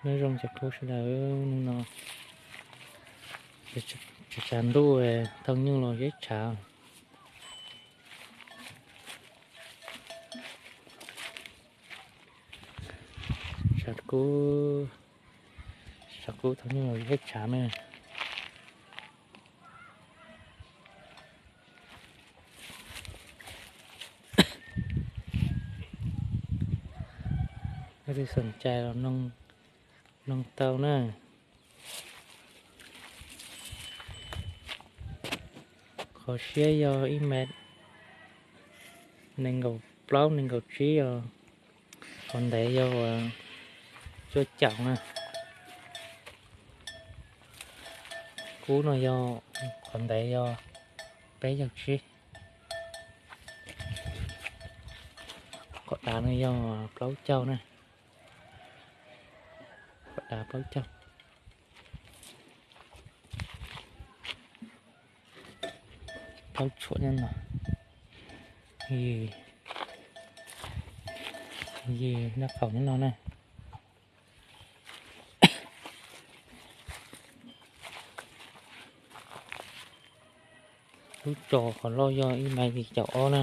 Nyob zoo cov kub sawv daws, hnub no tsaus ntuj, thauj nyuj los zeb tshav. Tshav kub, tshav kub thauj nyuj los zeb tshav na. Leej twg xoom cai los noog tau na. Qhov siab yog ib mev nees nkaum plaub nees nkaum tsib os. Qhov ntev yog cuaj caum na. Kub no yog, qhov ntev yog peb caug tsib. Qhov dav no yog plaub caug na. Qhov dav plaub caug. Plaub tshuam nyob no. Yig noj qaum nyob no na. Lub tso qhov loj yog ib mev yim caum ob na.